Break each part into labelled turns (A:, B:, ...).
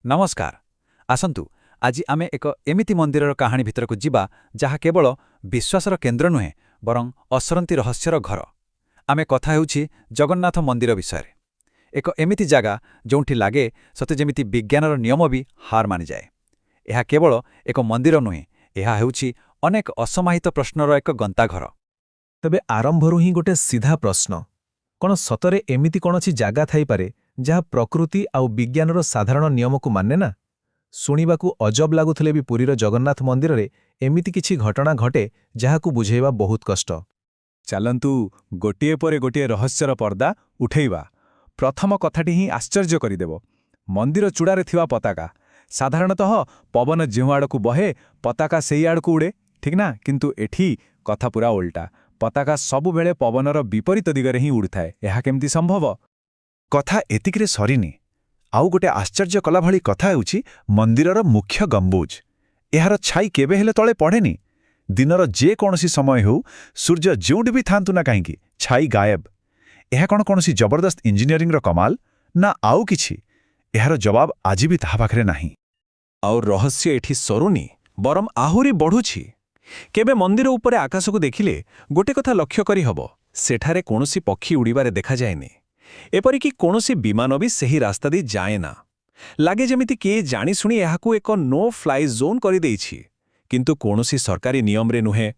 A: ନମସ୍କାର। ଆସନ୍ତୁ, ଆଜି ଆମେ ଏକ ଏମିତି ମନ୍ଦିରର କାହାଣୀ ଭିତରକୁ ଯିବା, ଯାହା କେବଳ ବିଶ୍ୱାସର କେନ୍ଦ୍ର ନୁହେଁ, ବରଂ ଅସରନ୍ତି ରହସ୍ୟର ଘର। ଆମେ କଥା ହେଉଛି ଜଗନ୍ନାଥ ମନ୍ଦିର ବିଷୟରେ, ଏକ ଏମିତି ଜାଗା ଯେଉଁଠି ଲାଗେ ସତେ ଯେମିତି ବିଜ୍ଞାନର ନିୟମ ବି ହାର ମାନିଯାଏ। ଏହା କେବଳ ଏକ ମନ୍ଦିର ନୁହେଁ, ଏହା ହେଉଛି ଅନେକ ଅସମାହିତ ପ୍ରଶ୍ନର ଏକ ଗନ୍ତାଘର।
B: ତେବେ ଆରମ୍ଭରୁ ହିଁ ଗୋଟେ ସିଧା ପ୍ରଶ୍ନ। କ'ଣ ସତରେ ଏମିତି କୌଣସି ଜାଗା ଥାଇପାରେ, ଯାହା ପ୍ରକୃତି ଆଉ ବିଜ୍ଞାନର ସାଧାରଣ ନିୟମକୁ ମାନେ ନା? ଶୁଣିବାକୁ ଅଜବ ଲାଗୁଥିଲେ ବି ପୁରୀର ଜଗନ୍ନାଥ ମନ୍ଦିରରେ ଏମିତି କିଛି ଘଟଣା ଘଟେ, ଯାହାକୁ ବୁଝେଇବା ବହୁତ କଷ୍ଟ।
C: ଚାଲନ୍ତୁ, ଗୋଟିଏ ପରେ ଗୋଟିଏ ରହସ୍ୟର ପର୍ଦ୍ଦା ଉଠେଇବା। ପ୍ରଥମ କଥାଟି ହିଁ ଆଶ୍ଚର୍ଯ୍ୟ କରିଦେବ। ମନ୍ଦିର ଚୂଡ଼ାରେ ଥିବା ପତାକା। ସାଧାରଣତଃ ପବନ ଯେଉଁ ଆଡ଼କୁ ବହେ, ପତାକା ସେଇ ଆଡ଼କୁ ଉଡ଼େ, ଠିକ୍ ନା? କିନ୍ତୁ ଏଠି କଥା ପୁରା ଓଲଟା। ପତାକା ସବୁବେଳେ ପବନର ବିପରୀତ ଦିଗରେ ହିଁ ଉଡ଼ୁଥାଏ। ଏହା କେମିତି ସମ୍ଭବ?
D: କଥା ଏତିକିରେ ସରିନି। ଆଉ ଗୋଟେ ଆଶ୍ଚର୍ଯ୍ୟ କଲା ଭଳି କଥା ହେଉଛି ମନ୍ଦିରର ମୁଖ୍ୟ ଗମ୍ବୁଜ। ଏହାର ଛାଇ କେବେ ହେଲେ ତଳେ ପଡ଼େନି। ଦିନର ଯେକୌଣସି ସମୟ ହେଉ, ସୂର୍ଯ୍ୟ ଯେଉଁଠି ବି ଥାନ୍ତୁ ନା କାହିଁକି, ଛାଇ ଗାୟବ। ଏହା କ'ଣ କୌଣସି ଜବରଦସ୍ତ ଇଞ୍ଜିନିୟରିଂର କମାଲ ନା ଆଉ କିଛି? ଏହାର ଜବାବ ଆଜି ବି ତାହା ପାଖରେ ନାହିଁ।
C: ଆଉ ରହସ୍ୟ ଏଠି ସରୁନି, ବରଂ ଆହୁରି ବଢ଼ୁଛି। କେବେ ମନ୍ଦିର ଉପରେ ଆକାଶକୁ ଦେଖିଲେ ଗୋଟେ କଥା ଲକ୍ଷ୍ୟ କରିହବ, ସେଠାରେ କୌଣସି ପକ୍ଷୀ ଉଡ଼ିବାରେ ଦେଖାଯାଏନି। ଏପରିକି କୌଣସି ବିମାନ ବି ସେହି ରାସ୍ତା ଦେଇ ଯାଏ ନା। ଲାଗେ ଯେମିତି କିଏ ଜାଣିଶୁଣି ଏହାକୁ ଏକ ନୋ ଫ୍ଲାଇ ଜୋନ୍ କରିଦେଇଛି, କିନ୍ତୁ କୌଣସି ସରକାରୀ ନିୟମରେ ନୁହେଁ।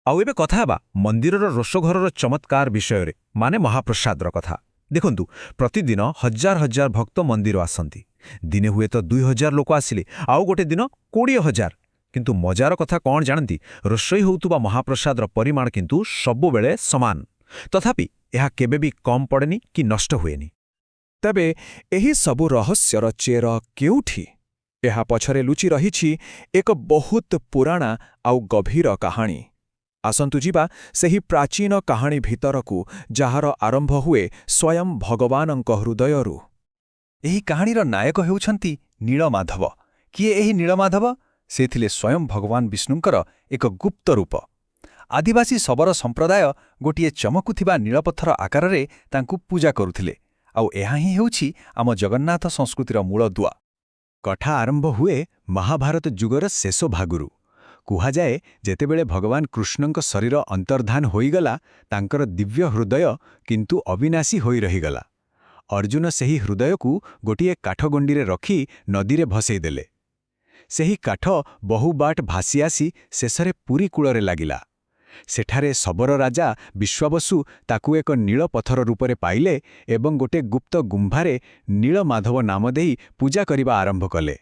E: ଆଉ ଏବେ କଥା ହେବା ମନ୍ଦିରର ରୋଷଘରର ଚମତ୍କାର ବିଷୟରେ, ମାନେ ମହାପ୍ରସାଦର କଥା। ଦେଖନ୍ତୁ, ପ୍ରତିଦିନ ହଜାର ହଜାର ଭକ୍ତ ମନ୍ଦିର ଆସନ୍ତି। ଦିନେ ହୁଏତ 2000 ଲୋକ ଆସିଲେ, ଆଉ ଗୋଟେ ଦିନ 20,000। କିନ୍ତୁ ମଜାର କଥା କ'ଣ ଜାଣନ୍ତି? ରୋଷେଇ ହେଉଥିବା ମହାପ୍ରସାଦର ପରିମାଣ କିନ୍ତୁ ସବୁବେଳେ ସମାନ। ତଥାପି ଏହା କେବେ ବି କମ୍ ପଡ଼େନି କି ନଷ୍ଟ ହୁଏନି।
C: ତେବେ ଏହି ସବୁ ରହସ୍ୟର ଚେର କେଉଁଠି? ଏହା ପଛରେ ଲୁଚି ରହିଛି ଏକ ବହୁତ ପୁରାଣା ଆଉ ଗଭୀର କାହାଣୀ। ଆସନ୍ତୁ ଯିବା ସେହି ପ୍ରାଚୀନ କାହାଣୀ ଭିତରକୁ, ଯାହାର ଆରମ୍ଭ ହୁଏ ସ୍ୱୟଂ ଭଗବାନଙ୍କ ହୃଦୟରୁ।
A: ଏହି କାହାଣୀର ନାୟକ ହେଉଛନ୍ତି ନୀଳମାଧବ। କିଏ ଏହି ନୀଳମାଧବ? ସେ ଥିଲେ ସ୍ୱୟଂ ଭଗବାନ ବିଷ୍ଣୁଙ୍କର ଏକ ଗୁପ୍ତ ରୂପ। ଆଦିବାସୀ ଶବର ସମ୍ପ୍ରଦାୟ ଗୋଟିଏ ଚମକୁଥିବା ନୀଳପଥର ଆକାରରେ ତାଙ୍କୁ ପୂଜା କରୁଥିଲେ। ଆଉ ଏହା ହିଁ ହେଉଛି ଆମ ଜଗନ୍ନାଥ ସଂସ୍କୃତିର ମୂଳ ଦୁଆ।
D: କଥା ଆରମ୍ଭ ହୁଏ ମହାଭାରତ ଯୁଗର ଶେଷ ଭାଗରୁ। କୁହାଯାଏ, ଯେତେବେଳେ ଭଗବାନ କୃଷ୍ଣଙ୍କ ଶରୀର ଅନ୍ତର୍ଧାନ ହୋଇଗଲା, ତାଙ୍କର ଦିବ୍ୟ ହୃଦୟ କିନ୍ତୁ ଅବିନାଶୀ ହୋଇ ରହିଗଲା। ଅର୍ଜୁନ ସେହି ହୃଦୟକୁ ଗୋଟିଏ କାଠଗଣ୍ଡିରେ ରଖି ନଦୀରେ ଭସେଇଦେଲେ। ସେହି କାଠ ବହୁ ବାଟ ଭାସି ଆସି ଶେଷରେ ପୁରୀ କୂଳରେ ଲାଗିଲା। ସେଠାରେ ଶବର ରାଜା ବିଶ୍ୱାବସୁ ତାକୁ ଏକ ନୀଳ ପଥର ରୂପରେ ପାଇଲେ ଏବଂ ଗୋଟେ ଗୁପ୍ତ ଗୁମ୍ଫାରେ ନୀଳମାଧବ ନାମ ଦେଇ ପୂଜା କରିବା ଆରମ୍ଭ କଲେ।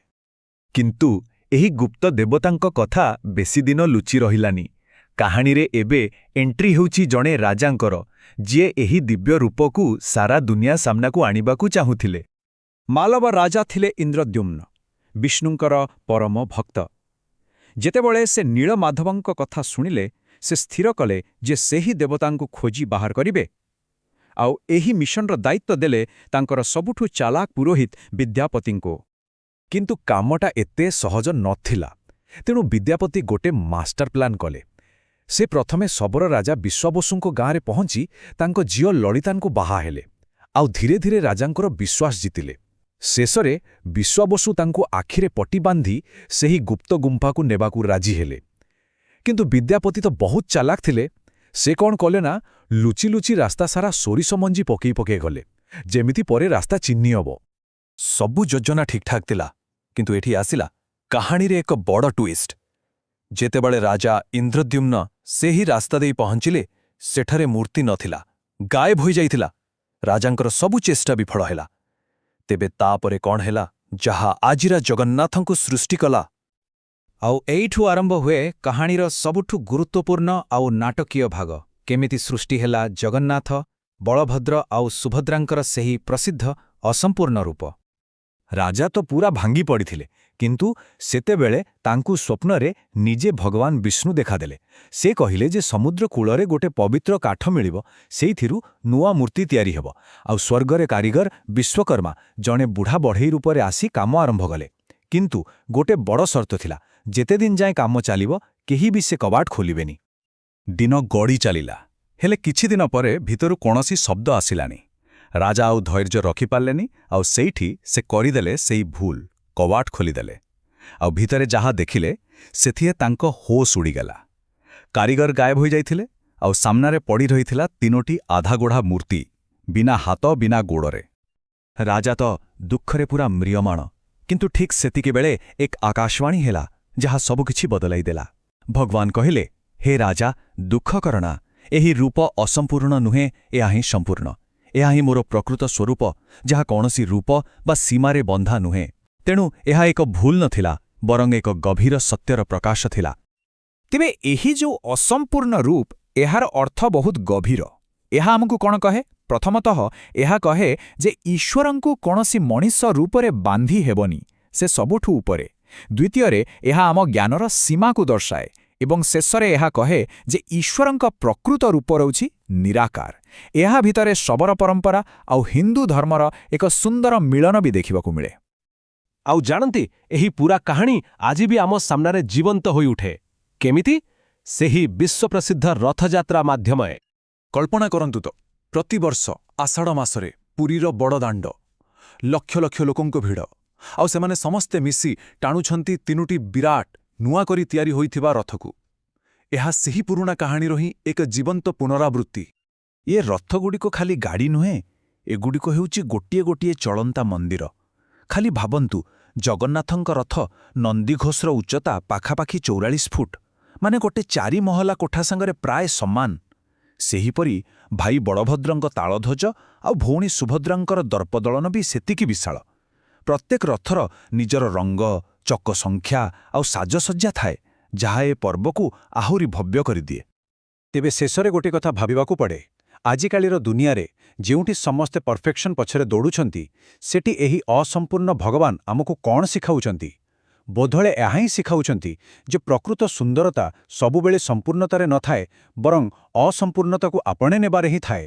D: କିନ୍ତୁ ଏହି ଗୁପ୍ତ ଦେବତାଙ୍କ କଥା ବେଶୀ ଦିନ ଲୁଚି ରହିଲାନି। କାହାଣୀରେ ଏବେ ଏଣ୍ଟ୍ରି ହେଉଛି ଜଣେ ରାଜାଙ୍କର, ଯିଏ ଏହି ଦିବ୍ୟ ରୂପକୁ ସାରା ଦୁନିଆ ସାମ୍ନାକୁ ଆଣିବାକୁ ଚାହୁଁଥିଲେ।
A: ମାଲବ ରାଜା ଥିଲେ ଇନ୍ଦ୍ରଦ୍ୟୁମ୍ନ, ବିଷ୍ଣୁଙ୍କର ପରମ ଭକ୍ତ। ଯେତେବେଳେ ସେ ନୀଳମାଧବଙ୍କ କଥା ଶୁଣିଲେ, ସେ ସ୍ଥିର କଲେ ଯେ ସେହି ଦେବତାଙ୍କୁ ଖୋଜି ବାହାର କରିବେ। ଆଉ ଏହି ମିଶନର ଦାୟିତ୍ୱ ଦେଲେ ତାଙ୍କର ସବୁଠୁ ଚାଲାକ ପୁରୋହିତ ବିଦ୍ୟାପତିଙ୍କୁ।
D: କିନ୍ତୁ କାମଟା ଏତେ ସହଜ ନଥିଲା। ତେଣୁ ବିଦ୍ୟାପତି ଗୋଟେ ମାଷ୍ଟର ପ୍ଲାନ୍ କଲେ। ସେ ପ୍ରଥମେ ଶବର ରାଜା ବିଶ୍ୱାବସୁଙ୍କ ଗାଁରେ ପହଞ୍ଚି ତାଙ୍କ ଝିଅ ଲଳିତାଙ୍କୁ ବାହା ହେଲେ ଆଉ ଧୀରେ ଧୀରେ ରାଜାଙ୍କର ବିଶ୍ୱାସ ଜିତିଲେ। ଶେଷରେ ବିଶ୍ୱାବସୁ ତାଙ୍କୁ ଆଖିରେ ପଟି ବାନ୍ଧି ସେହି ଗୁପ୍ତ ଗୁମ୍ଫାକୁ ନେବାକୁ ରାଜି ହେଲେ। କିନ୍ତୁ ବିଦ୍ୟାପତି ତ ବହୁତ ଚାଲାକ ଥିଲେ। ସେ କ'ଣ କଲେ ନା, ଲୁଚି ଲୁଚି ରାସ୍ତା ସାରା ସୋରିଷ ମଞ୍ଜି ପକେଇ ପକେଇ ଗଲେ, ଯେମିତି ପରେ ରାସ୍ତା ଚିହ୍ନି ହବ।
C: ସବୁ ଯୋଜନା ଠିକ୍ଠାକ୍ ଥିଲା, କିନ୍ତୁ ଏଠି ଆସିଲା କାହାଣୀରେ ଏକ ବଡ଼ ଟୁଇଷ୍ଟ। ଯେତେବେଳେ ରାଜା ଇନ୍ଦ୍ରଦ୍ୟୁମ୍ନ ସେହି ରାସ୍ତା ଦେଇ ପହଞ୍ଚିଲେ, ସେଠାରେ ମୂର୍ତ୍ତି ନଥିଲା, ଗାୟବ ହୋଇଯାଇଥିଲା। ରାଜାଙ୍କର ସବୁ ଚେଷ୍ଟା ବିଫଳ ହେଲା। ତେବେ ତାପରେ କ'ଣ ହେଲା, ଯାହା ଆଜିର ଜଗନ୍ନାଥଙ୍କୁ ସୃଷ୍ଟି କଲା?
A: ଆଉ ଏଇଠୁ ଆରମ୍ଭ ହୁଏ କାହାଣୀର ସବୁଠୁ ଗୁରୁତ୍ୱପୂର୍ଣ୍ଣ ଆଉ ନାଟକୀୟ ଭାଗ। କେମିତି ସୃଷ୍ଟି ହେଲା ଜଗନ୍ନାଥ, ବଳଭଦ୍ର ଆଉ ସୁଭଦ୍ରାଙ୍କର ସେହି ପ୍ରସିଦ୍ଧ ଅସମ୍ପୂର୍ଣ୍ଣ ରୂପ?
D: ରାଜା ତ ପୁରା ଭାଙ୍ଗି ପଡ଼ିଥିଲେ, କିନ୍ତୁ ସେତେବେଳେ ତାଙ୍କୁ ସ୍ୱପ୍ନରେ ନିଜେ ଭଗବାନ ବିଷ୍ଣୁ ଦେଖାଦେଲେ। ସେ କହିଲେ ଯେ ସମୁଦ୍ର କୂଳରେ ଗୋଟେ ପବିତ୍ର କାଠ ମିଳିବ, ସେଇଥିରୁ ନୂଆ ମୂର୍ତ୍ତି ତିଆରି ହେବ। ଆଉ ସ୍ୱର୍ଗରେ କାରିଗର ବିଶ୍ୱକର୍ମା ଜଣେ ବୁଢ଼ା ବଢ଼େଇ ରୂପରେ ଆସି କାମ ଆରମ୍ଭ କଲେ। କିନ୍ତୁ ଗୋଟେ ବଡ଼ ସର୍ତ୍ତ ଥିଲା, ଯେତେ ଦିନ ଯାଏଁ କାମ ଚାଲିବ, କେହି ବି ସେ କବାଟ ଖୋଲିବେନି। ଦିନ ଗଡ଼ି ଚାଲିଲା, ହେଲେ କିଛି ଦିନ ପରେ ଭିତରୁ କୌଣସି ଶବ୍ଦ ଆସିଲାନି। ରାଜା ଆଉ ଧୈର୍ଯ୍ୟ ରଖିପାରିଲେନି ଆଉ ସେଇଠି ସେ କରିଦେଲେ ସେଇ ଭୁଲ।
F: କବାଟ ଖୋଲିଦେଲେ। ଆଉ ଭିତରେ ଯାହା ଦେଖିଲେ, ସେଥିରେ ତାଙ୍କ ହୋସ୍ ଉଡ଼ିଗଲା। କାରିଗର ଗାୟବ ହୋଇଯାଇଥିଲେ, ଆଉ ସାମ୍ନାରେ ପଡ଼ି ରହିଥିଲା ତିନୋଟି ଆଧାଗୋଢ଼ା ମୂର୍ତ୍ତି, ବିନା ହାତ ବିନା ଗୋଡ଼ରେ। ରାଜା ତ ଦୁଃଖରେ ପୂରା ମ୍ରିୟମାଣ। କିନ୍ତୁ ଠିକ୍ ସେତିକିବେଳେ ଏକ ଆକାଶବାଣୀ ହେଲା, ଯାହା ସବୁକିଛି ବଦଳାଇ ଦେଲା। ଭଗବାନ କହିଲେ, ହେ ରାଜା, ଦୁଃଖ କରନା। ଏହି ରୂପ ଅସମ୍ପୂର୍ଣ୍ଣ ନୁହେଁ, ଏହା ହିଁ ସମ୍ପୂର୍ଣ୍ଣ। ଏହା ହିଁ ମୋର ପ୍ରକୃତ ସ୍ୱରୂପ, ଯାହା କୌଣସି ରୂପ ବା ସୀମାରେ ବନ୍ଧା ନୁହେଁ। ତେଣୁ ଏହା ଏକ ଭୁଲ ନଥିଲା, ବରଂ ଏକ ଗଭୀର ସତ୍ୟର ପ୍ରକାଶ ଥିଲା।
G: ତେବେ ଏହି ଯେଉଁ ଅସମ୍ପୂର୍ଣ୍ଣ ରୂପ, ଏହାର ଅର୍ଥ ବହୁତ ଗଭୀର। ଏହା ଆମକୁ କ'ଣ କହେ? ପ୍ରଥମତଃ, ଏହା କହେ ଯେ ଈଶ୍ୱରଙ୍କୁ କୌଣସି ମଣିଷ ରୂପରେ ବାନ୍ଧି ହେବନି, ସେ ସବୁଠୁ ଉପରେ। ଦ୍ୱିତୀୟରେ, ଏହା ଆମ ଜ୍ଞାନର ସୀମାକୁ ଦର୍ଶାଏ ଏବଂ ଶେଷରେ ଏହା କହେ ଯେ ଈଶ୍ୱରଙ୍କ ପ୍ରକୃତ ରୂପ ରହୁଛି ନିରାକାର। ଏହା ଭିତରେ ଶବର ପରମ୍ପରା ଆଉ ହିନ୍ଦୁ ଧର୍ମର ଏକ ସୁନ୍ଦର ମିଳନ ବି ଦେଖିବାକୁ ମିଳେ।
B: ଆଉ ଜାଣନ୍ତି, ଏହି ପୂରା କାହାଣୀ ଆଜି ବି ଆମ ସାମ୍ନାରେ ଜୀବନ୍ତ ହୋଇଉଠେ। କେମିତି? ସେହି ବିଶ୍ୱପ୍ରସିଦ୍ଧ ରଥଯାତ୍ରା ମାଧ୍ୟମରେ।
F: କଳ୍ପନା କରନ୍ତୁ ତ, ପ୍ରତିବର୍ଷ ଆଷାଢ଼ ମାସରେ ପୁରୀର ବଡ଼ଦାଣ୍ଡ, ଲକ୍ଷ ଲକ୍ଷ ଲୋକଙ୍କ ଭିଡ଼, ଆଉ ସେମାନେ ସମସ୍ତେ ମିଶି ଟାଣୁଛନ୍ତି ତିନୋଟି ବିରାଟ ନୂଆ କରି ତିଆରି ହୋଇଥିବା ରଥକୁ। ଏହା ସେହି ପୁରୁଣା କାହାଣୀର ହିଁ ଏକ ଜୀବନ୍ତ ପୁନରାବୃତ୍ତି।
E: ଏ ରଥଗୁଡ଼ିକ ଖାଲି ଗାଡ଼ି ନୁହେଁ, ଏଗୁଡ଼ିକ ହେଉଛି ଗୋଟିଏ ଗୋଟିଏ ଚଳନ୍ତା ମନ୍ଦିର। ଖାଲି ଭାବନ୍ତୁ, ଜଗନ୍ନାଥଙ୍କ ରଥ ନନ୍ଦିଘୋଷର ଉଚ୍ଚତା ପାଖାପାଖି 44 ଫୁଟ, ମାନେ ଗୋଟେ ଚାରି ମହଲା କୋଠା ସାଙ୍ଗରେ ପ୍ରାୟ ସମାନ। ସେହିପରି ଭାଇ ବଳଭଦ୍ରଙ୍କ ତାଳଧ୍ୱଜ ଆଉ ଭଉଣୀ ସୁଭଦ୍ରାଙ୍କର ଦର୍ପଦଳନ ବି ସେତିକି ବିଶାଳ। ପ୍ରତ୍ୟେକ ରଥର ନିଜର ରଙ୍ଗ, ଚକ ସଂଖ୍ୟା ଆଉ ସାଜସଜ୍ଜା ଥାଏ, ଯାହା ଏ ପର୍ବକୁ ଆହୁରି ଭବ୍ୟ କରିଦିଏ।
D: ତେବେ ଶେଷରେ ଗୋଟେ କଥା ଭାବିବାକୁ ପଡ଼େ। ଆଜିକାଲିର ଦୁନିଆରେ ଯେଉଁଠି ସମସ୍ତେ ପରଫେକ୍ସନ୍ ପଛରେ ଦୌଡ଼ୁଛନ୍ତି, ସେଠି ଏହି ଅସମ୍ପୂର୍ଣ୍ଣ ଭଗବାନ ଆମକୁ କ'ଣ ଶିଖାଉଛନ୍ତି? ବୋଧହୁଏ ଏହା ହିଁ ଶିଖାଉଛନ୍ତି ଯେ ପ୍ରକୃତ ସୁନ୍ଦରତା ସବୁବେଳେ ସମ୍ପୂର୍ଣ୍ଣତାରେ ନଥାଏ, ବରଂ ଅସମ୍ପୂର୍ଣ୍ଣତାକୁ ଆପଣେଇ ନେବାରେ ହିଁ ଥାଏ।